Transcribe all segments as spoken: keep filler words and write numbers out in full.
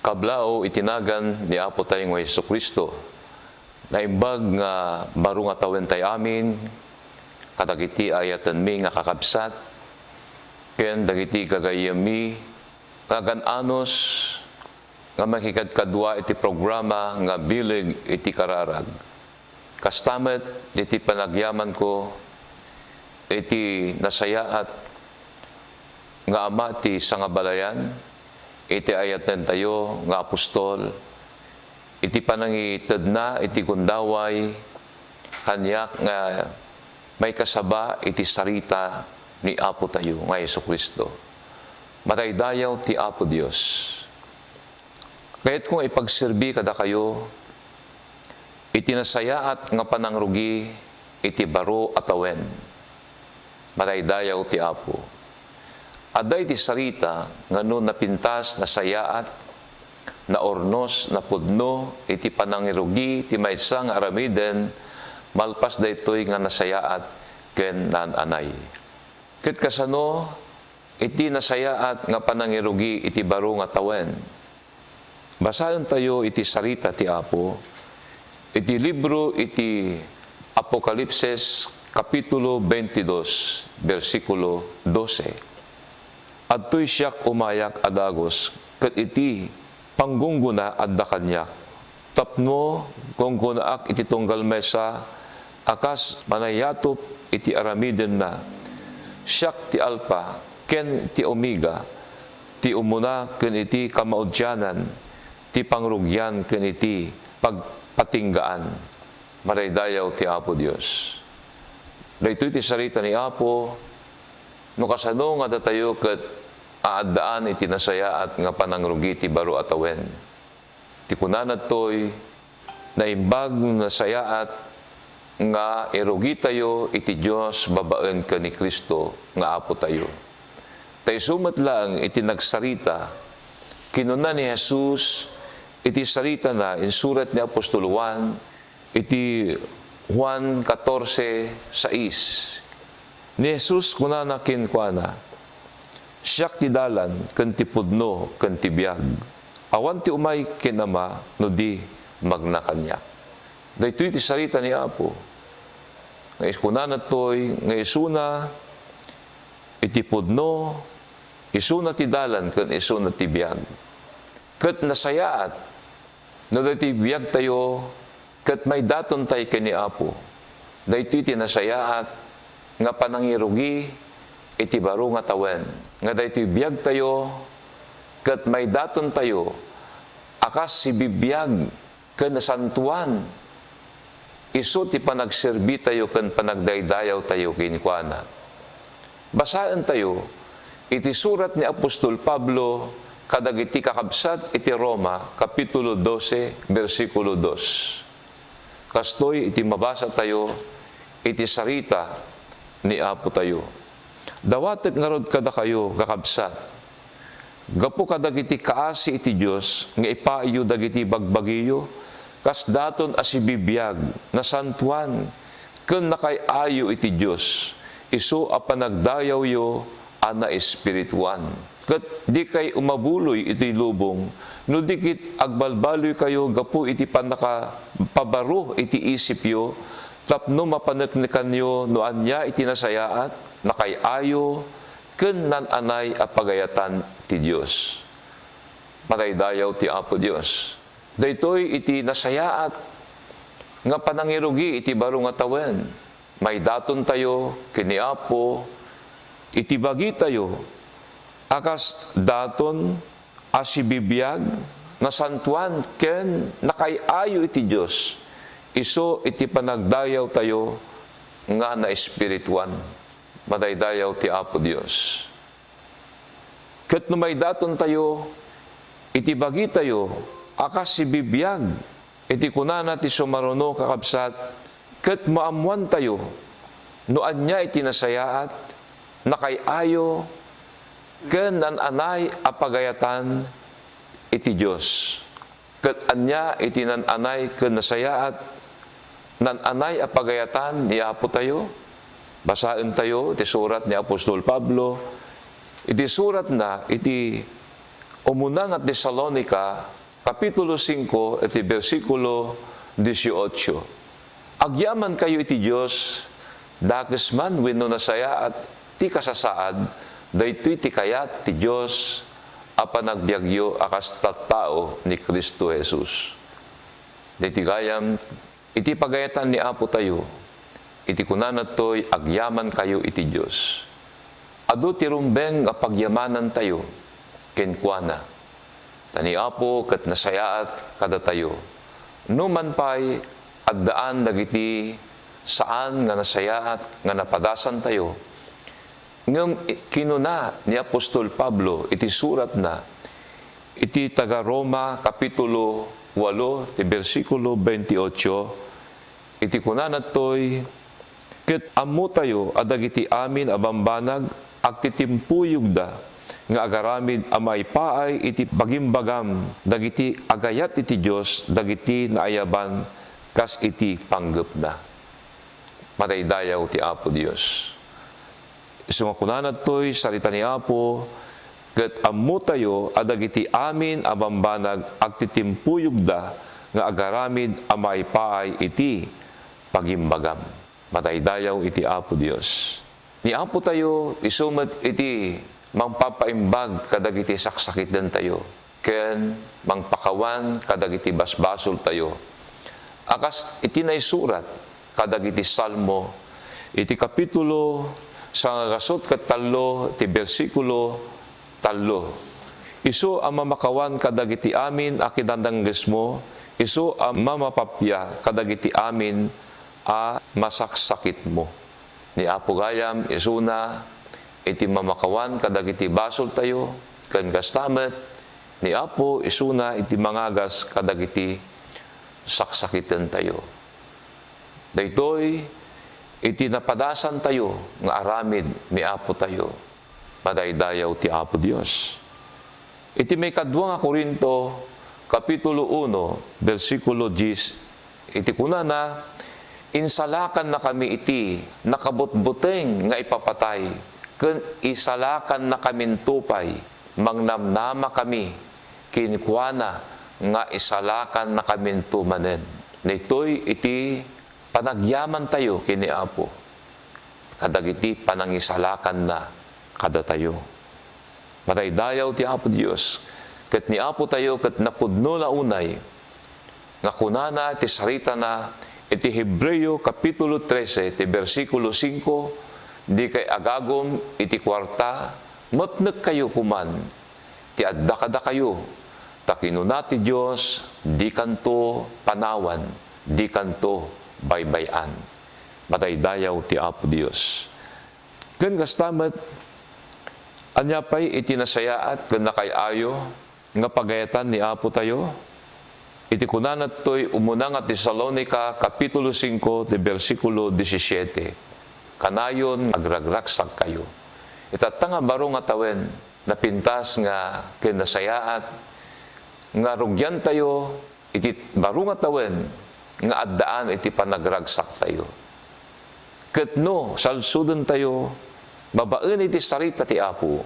Ablaaw iti nagan ni Apo tayo nga Jesu-Cristo. Naimbag nga baro nga tawen tay amin, kadagiti ayatenmi nga kakabsat, ken dagiti gagayyemmi nga agan-anos nga makikadkadua iti programa nga Bileg iti Kararag. Kasta met iti panagyamanko iti nasayaat nga Ama ti sangabalayan, iti ayatentayo nga apostol, iti panangitedna iti gundaway kaniak nga maikasaba iti sarita ni Apo tayo nga Jesu-Cristo. Madaydayaw ti Apo Dios. Kayatko nga ipagserbi kadakayo iti nasayaat nga panangrugi iti baro a tawen. Madaydayaw ti Apo. Adda iti sarita nga no napintas, nasayaat, naurnos, napudno iti panangirugi ti maysa nga aramiden, malpas daytoy nga nasayaat ken naan-anay. Ket kasano iti nasayaat nga panangirugi iti baro nga tawen? Basaentayo iti sarita ti Apo iti libro iti Apokalipsis, Kapitulo veintidós, bersikulo dose. Adtoy siak umayak a dagus, ket iti panggunggona adda kaniak, tapno gunggonaak iti tunggal maysa a kas manayatop iti aramidenna. Siak ti Alfa ken ti Omega, ti umuna ken iti kamaudianan, ti pangrugian ken iti pagpatinggaan. Madaydayaw ti Apo Dios. Daytoy ti sarita ni Apo, no kasano nga datayo ket aaddaan iti nasayaat nga panangrugi ti baro a tawen. Ti kunana daytoy, naimbag no nasayaat nga irugitayo iti Dios babaen ken ni Cristo nga Apotayo. Ta isu met laeng iti nagsarita, kinuna ni Jesus iti saritana insurat ni apostol Juan iti Juan catorce seis. Ni Jesus kunana kenkuana, "Siak ti dalan ken ti pudno ken ti biag. Awan ti umay ken Ama no di magna kaniak." Daytoy ti sarita ni Apo. Nga is-, kunana daytoy nga isuna iti pudno, isuna ti dalan ken isuna ti biag. Ket nasayaat no daytoy biagtayo ket maidaton tay ken ni Apo. Daytoy ti nasayaat nga panangirugi iti baro nga tawen, nga daytoy biagtayo ket maidatontayo a kas sibibiag ken nasantoan. Isu ti panagserbitayo ken panagdaydayawtayo kenkuana. Basaentayo iti surat ni apostol Pablo kadagiti kakabsat iti Roma, Kapitulo dose, bersikulo dos. Kastoy iti mabasatayo iti sarita ni Apotayo. Dawatek ngarud kadakayo, kakabsat, gapu kadagiti kaasi iti Dios nga ipaayyo dagiti bagbagiyo, kas daton a sibibiag, nasantoan, ken nakaay-ayo iti Dios, isu a panagdayawyo a naespirituan. Ket dikay umabuloy iti lubong no di ket agbalbaloykayo gapu iti pannakapabaro iti isipyo tapno mapaneknekanyo no ania iti nasayaat, nakaay-ayo, ken naan-anay a pagayatan ti Dios. Madaydayaw ti Apo Dios. Daytoy iti nasayaat nga panangirugi iti baro nga tawen. Maidatontayo ken ni Apo iti bagitayo a kas daton a sibibiag, nasantoan, ken nakaay-ayo iti Dios, isu iti panagdayawtayo nga naespirituan. Madaydayaw ti Apo Dios. Ket no maidatontayo iti bagitayo a kas sibibiag iti kunana ti sumaruno, kakabsat, ket maammoantayo no ania iti nasayaat, nakaay-ayo, ken naan-anay a pagayatan iti Dios. Ket ania iti naan-anay ken nasayaat, naan-anay a pagayatan ni Apotayo? Basaentayo ti surat ni apostol Pablo iti suratna iti Umuna nga Tesalonica, Kapitulo singko, iti bersikulo dieciocho. Agyamankayo iti Dios, dakes man wenno nasayaat ti kasasaad, daytoy ti kayat ti Dios a panagbiagyo a kas tattao ni Cristo Jesus. Daytoy gayam, iti pagayatan ni Apo tayo, iti kunana toy, agyamankayo iti Dios. Adu ti rumbeng nga pagyamanantayo kenkuana. Ta ni Apo ket nasayaat kadatayo. Numan pay, addaan dagiti saan nga nasayaat nga napadasantayo. Ngem i-, kinuna ni apostol Pablo iti suratna iti taga-Roma, Kapitulo walo, ti bersikulo veintiocho, iti kunana toy, "Ket ammotayo a dagiti amin a bambanag agtitimpuyogda nga agaramid a maipaay iti bagimbagam dagiti agayat iti Dios dagiti naayaban kas iti panggepna." Madaydayaw ti Apo Dios. Isu nga kunana toy sarita ni Apo, "Ket ammotayo a dagiti amin a bambanag agtitimpuyogda nga agaramid a maipaay iti pagimbagam." Madaydayaw iti Apo Dios. Ni Apo tayo, isu met iti mangpapaimbag kadagiti saksakitentayo ken mangpakawan kadagiti basbasoltayo. A kas iti naisurat kadagiti Salmo, iti Kapitulo sangagasut ket tallo, ti bersikulo tallo, "Isu a mamakawan kadagiti amin a kinadanggesmo, isu a mamapappia kadagiti amin a masaksakitmo." Ni Apo gayam isuna iti mamakawan kadagiti basoltayo, ken kasta met, ni Apo isuna iti mangagas kadagiti saksakitentayo. Daytoy iti napadasantayo nga aramid ni Apo tayo. Madaydayaw ti Apo Dios. Iti maikadua nga Corinto, Kapitulo uno, bersikulo dies, iti kunana, "Insalakannakami iti nakabutbuteng nga ipapatay, ken isalakannakaminto pay, mangnamnamakami kenkuana nga isalakannakaminto manen." Daytoy iti panagyamantayo ken ni Apo kadagiti panangisalakanna kadatayo. Madaydayaw ti Apo Dios, ket ni Apo tayo ket napudnona unay nga kunana ti saritana iti Hebreo Kapitulo trese, ti bersikulo singko, "Dikay agagum iti kuarta, mepnekkayo koman ti adda kadakayo, ta kinuna ti Dios, dikanto panawan, dikanto baybay-an." Madaydayaw ti Apo Dios. Ken kasta met, ania pay iti nasayaat ken nakaay-ayo nga pagayatan ni Apo tayo? Iti kunana toy umuna nga Tesalonica, Kapitulo singko, ti bersikulo disisiete, "Kanayon, agragragsakkayo." Itatta nga baro nga tawen, napintas nga ken nasayaat nga rugiantayo iti baro nga tawen nga addaan iti panagragsaktayo. Ket no salsudentayo babaen iti sarita ti Apo,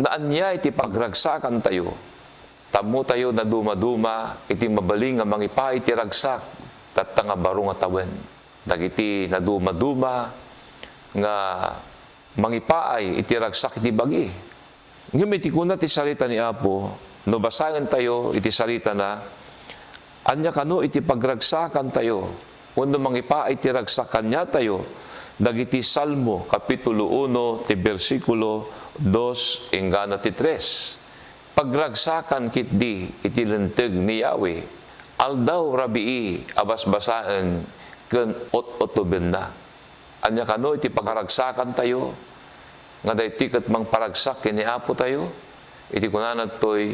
naania iti pagragsakantayo, tammotayo nadumaduma iti mabalin nga mangipaay ti ragsak tatta nga baro nga tawen. Dagiti nadumaduma nga mangipaay iti ragsak iti bagi. Ngem iti kuna ti sarita ni Apo, no basaentayo iti saritana, ania kano iti pagragsakantayo wenno mangipaay ti ragsak kaniatayo dagiti Salmo, Kapitulo uno, ti bersikulo dos inggana ti tres. Pagragsakan ketdi iti linteg ni Yahweh, aldaw rabii a basbasaen ken ut-utobenna. Ania kano iti pagragsakantayo nga daytoy ket mangparagsak ken ni Apo tayo? Iti kunana toy,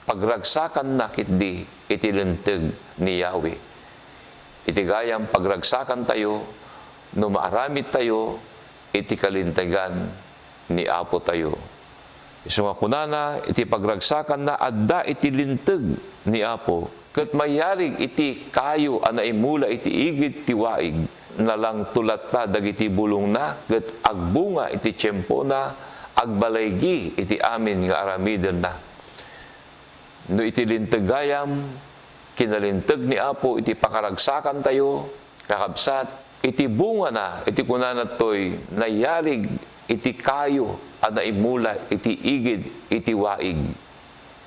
pagragsakanna ketdi iti linteg ni Yahweh. Iti gayam pagragsakantayo no maaramidtayo iti kalintegan ni Apo tayo. Isu nga kunana, iti pagragsakanna adda iti linteg ni Apo, ket mayarig iti kayo a naimula iti igid ti waig. Nalangto latta dagiti bulongna, ket agbunga iti tiempona agbalaygi iti amin nga aramidenna. No iti linteg gayam, kinalinteg ni Apo iti pakaragsakantayo, kakabsat, iti bungana, iti kunana toy, nayarig iti kayo a naimula iti igid iti waig.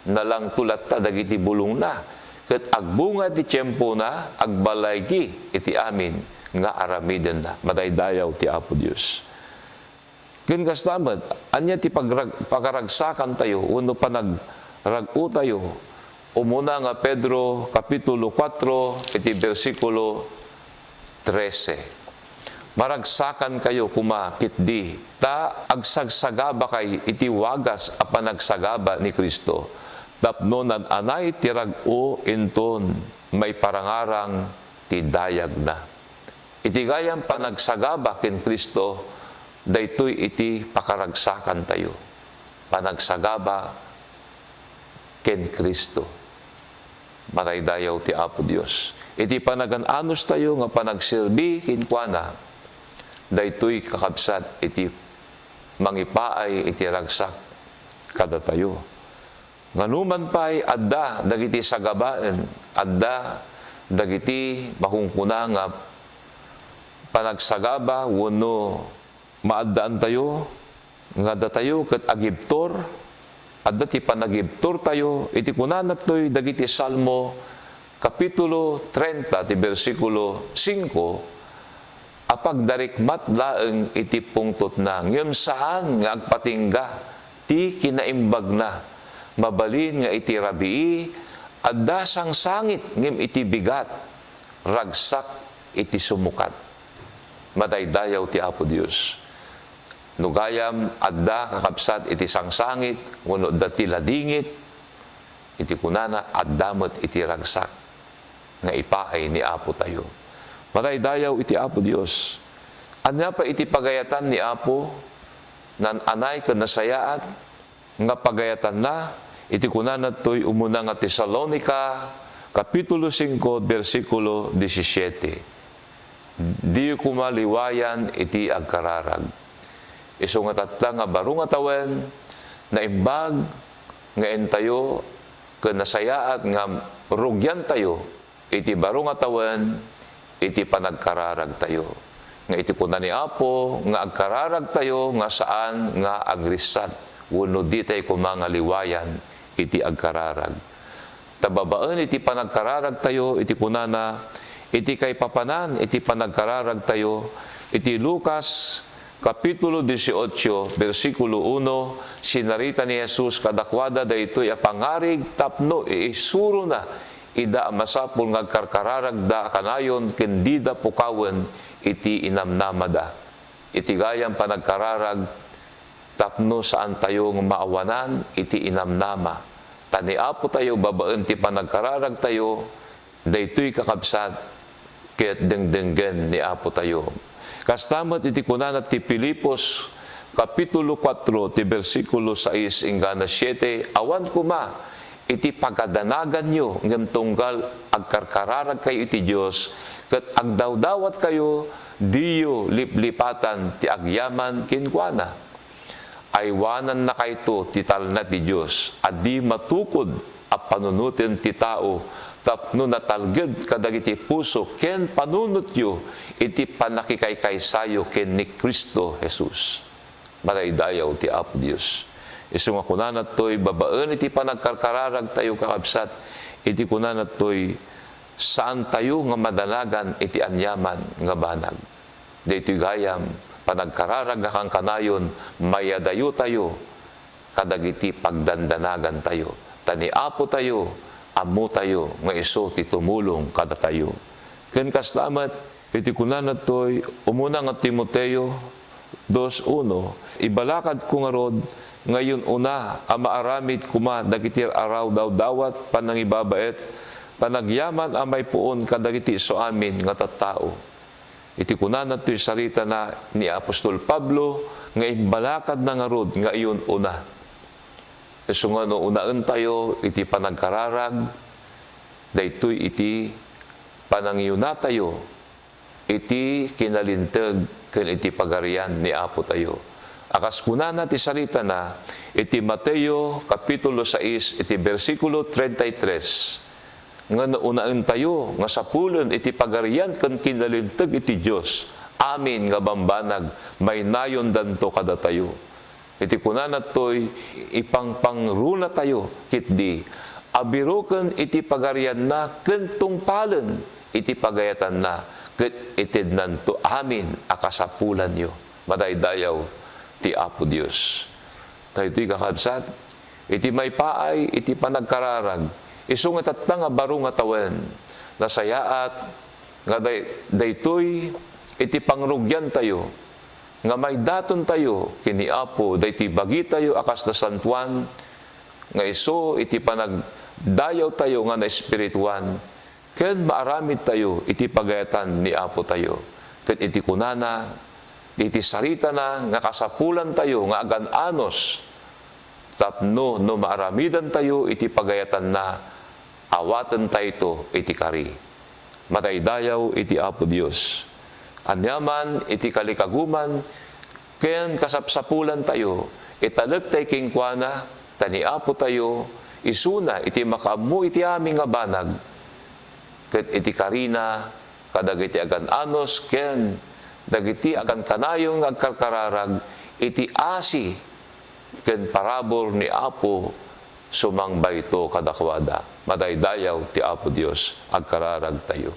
Nalangto latta dagiti bulongna, ket agbunga ti tiempona, agbalaygi iti amin nga aramidenna. Madaydayaw ti Apo Dios. Ken kasta met, ania ti pagrag-, pakaragsakantayo wenno panagrag-otayo? Umuna nga Pedro, Kapitulo kuatro, iti bersikulo trese. Maragsakankayo koma ketdi, ta agsagsagabakay iti wagas a panagsagaba ni Cristo, tapno naan-anay ti rag-o inton maiparangarang ti dayagna. Iti gayam panagsagaba ken Cristo, daytoy iti pakaragsakantayo. Panagsagaba ken Cristo. Madaydayaw ti Apo Dios. Iti panagan-anustayo nga panagserbi kenkuana, daytoy kakabsat iti mangipaay iti ragsak kadatayo. Ngarud man pay, adda dagiti sagabaen, adda dagiti makunkuna nga panagsagaba wenno maaddaantayo nga datayo ket agibtur. Adda ti panagibturtayo iti kunana toy dagiti Salmo, Kapitulo trenta, ti bersikulo singko, a pagdarikmat laeng iti pungtotna, ngem saan nga agpatingga ti kinaimbagna. Mabalin nga iti rabii, adda sangsangit, ngem iti bigat, ragsak iti sumukat. Madaydayaw ti Apo Dios. No gayam adda kakabsat iti sangsangit, wenno adda ti ladingit, iti kunana, adda met iti ragsak nga ipaay ni Apo tayo. Madaydayaw iti Apo Dios. Ania pay iti pagayatan ni Apo? Naan-anay ken nasayaat nga pagayatanna iti kunana toy umuna nga Tesalonica, Kapitulo singko, bersikulo disisiete. Diyo koma liwayan iti agkararag. Isu nga tatta nga baro nga tawen, naimbag nga intayo ken nasayaat nga rugiantayo iti baro nga tawen iti panagkararagtayo. Nga iti kuna ni Apo nga agkararagtayo nga saan nga agrissat wenno ditay koma nga liwayan iti agkararag. Ta babaen iti panagkararagtayo iti kunana, iti kaipapanan iti panagkararagtayo, iti Lucas, Kapitulo dieciocho, bersikulo uno, sinarita ni Jesus kadakuada daytoy a pangarig tapno iisurona ida a masapul nga agkarkararagda a kanayon ken dida pukawen iti inamnamada. Iti gayam panagkararag tapno saantayo nga maawanan iti inamnama. Ta ni Apo tayo babaen ti panagkararagtayo, daytoy kakabsat ket dengdenggen ni Apo tayo. Kasta met iti kunana ti Filipos, Kapitulo kuatro, ti bersikulo sais inggana siete, awan koma iti pagadanaganyo, ngem tunggal agkarkararagkayo iti Dios, ket agdawdawatkayo, diyo liplipatan ti agyaman kenkuana. Aywanannakayto ti talna ti Dios a di matukod a panunoten ti tao tapno natalged kadagiti puso ken panunotyo iti pannakikaykaysayo ken ni Cristo Jesus. Madaydayaw ti Apo Dios. Isu nga kunana toy babaen iti panagkarkararagtayo, kakabsat, iti kunana toy saantayo nga madanagan iti aniaman nga banag. Daytoy gayam, panagkararag nga kankanayon, mayadayotayo kadagiti pagdandanagantayo. Ta ni Apo tayo, ammo tayo nga isu ti tumulong kadatayo. Ken kasta met, iti kunana toy, umuna nga Timoteo dos uno, ibalakadko ngarud nga iyon una a maaramid koma dagiti arawdawdawat, panangibabaet, panagyaman a maipuon kadagiti isuamin nga tattao. Iti kunana toy saritana ni apostol Pablo nga imbalakadna ngarud nga iyon una. Isu nga no unaentayo iti panagkararag, daytoy iti panangiyunatayo iti kinalinteg ken iti pagarian ni Apo tayo. A kas kunana ti saritana iti Mateo Kapitulo sais iti bersikulo treinta y tres, nga naunaentayo nga sapulen iti Pagarian ken kinalinteg iti Dios, amin nga bambanag maynayondanto kadatayo. Iti kunana toy, ipangpangrunatayo ketdi a biroken iti Pagarianna ken tungpalen iti pagayatanna, ket itednanto amin a kasapulanyo. Madaydayaw ti Apo Dios. Daytoy, kakabsat, iti maipaay iti panagkararag, isu nga tatta nga baro nga tawen, nasayaat nga day-, daytoy iti pangrugiantayo, nga maidatontayo ken ni Apo daytoy bagitayo a kas nasantoan, nga isu iti panagdayawtayo nga naespirituan, ken maaramidtayo iti pagayatan ni Apotayo. Ket iti kunana, iti saritana nga kasapulantayo nga agan-anos tapno no maaramidantayo iti pagayatanna, awatentayto iti kari. Madaydayaw iti Apo Dios. Aniaman iti kalikaguman ken kasapsapulantayo, italektay kenkuana, ta ni Apotayo, isuna iti makaammo iti amin nga banag, ket iti karina kadagiti agan-anos ken dagiti akankanayon nga agkarkararag iti asi ken parabur ni Apo, sumangbayto kadakuada. Madaydayaw ti Apo Dios, agkararagtayo.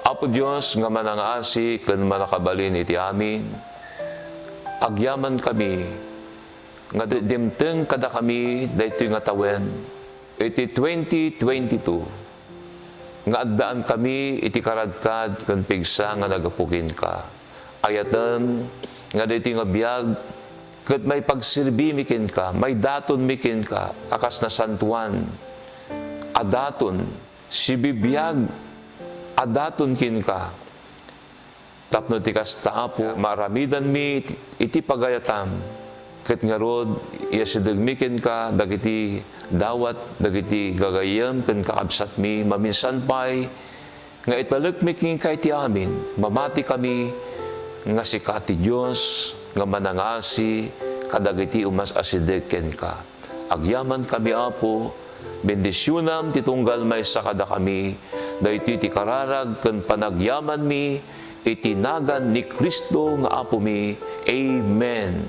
Apo Dios nga manangaasi ken mannakabalin iti amin, agyamankami nga di-, dimteng kadakami daytoy nga tawen iti twenty twenty-two, nga addaankami iti karadkad ken pigsa nga naggapu kenka. Ayatem nga daytoy nga biag ket maipagserbimi kenka, maidatonmi kenka a kas nasantoan a daton, sibibiag a daton kenka. Tapno ti kasta, Apo, maaramidanmi iti pagayatam, ket ngarud, iasidegmi kenka dagiti dawat dagiti gagayyem ken kakabsatmi, maminsan pay nga italekmi kenka iti amin. Mamatikami nga sika ti Dios nga manangasi kadagiti umas-asideg kenka. Agyamankami, Apo, bendisionam ti tunggal maysa kadakami, daytoy ti kararag ken panagyamanmi, iti nagan ni Cristo nga Apomi. Amen.